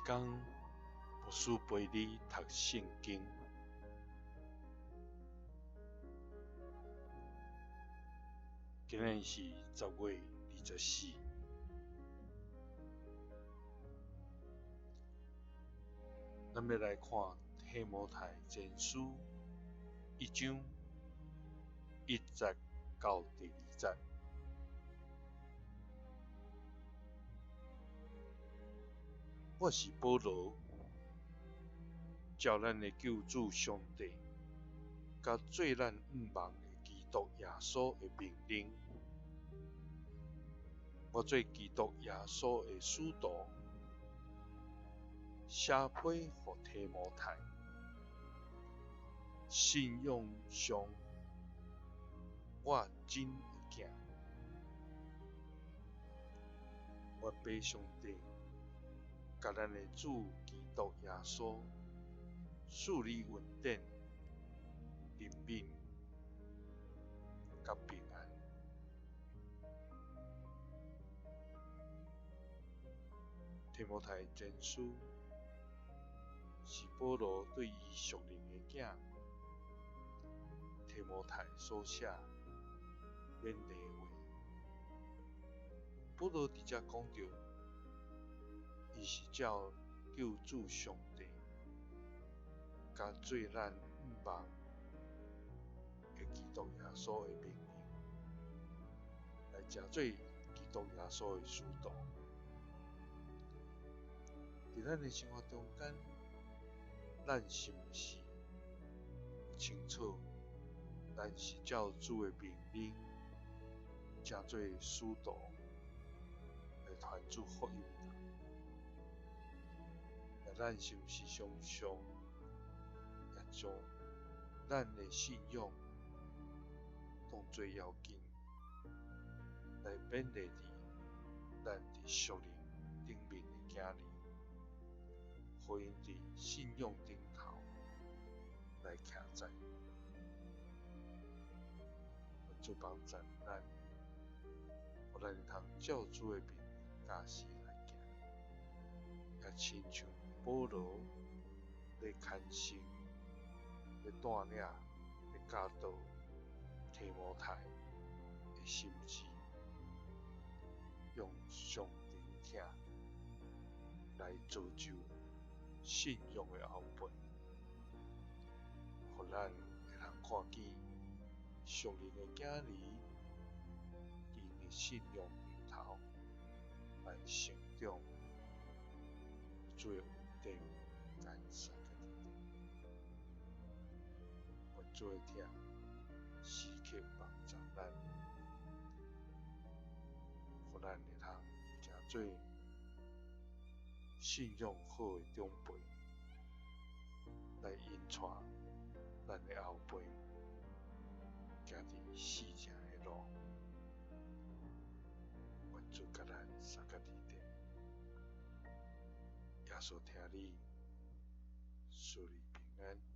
工，牧師陪你讀聖經。今日是10月24，咱欲來看提摩太前書一章一節到第二節。我是保羅，照咱的救主上帝，佮做咱向望的基督耶穌的命令，我做基督耶穌的使徒，寫批予提摩太，信仰上我真的囝，我爸上帝佮咱的主基督耶穌賜你恩典、憐憫佮平安。提摩太前書是保羅對伊屬靈的囝提摩太所寫勉勵話。保羅佇遮講著，伊是照救主上帝佮做咱向望的基督耶穌的命令，來成做基督耶穌的使徒。佇咱的生活中間，咱是毋是有清楚，咱是照主的命令，成做使徒來傳主福音的？那咱是毋是常常也將咱的信仰當做要緊，來勉勵佇咱佇屬靈頂面的囝兒，予𪜶佇信仰頂頭來徛在。願主幫助咱，予咱會通照主的命令教示來行，也親像保羅咧牽制、咧帶領、咧教導提摩太的心志，用上帝疼來造就信仰的後輩，予咱會通看見屬靈的囝兒，𪜶的信仰頂頭來成長，主的恩典咱三個佇頂，願主的疼時刻幫助咱，予咱會通成做信仰好的長輩，來引帶咱的後輩行佇四正的路。願主佮咱相佮佇頂，耶穌疼你，賜你平安。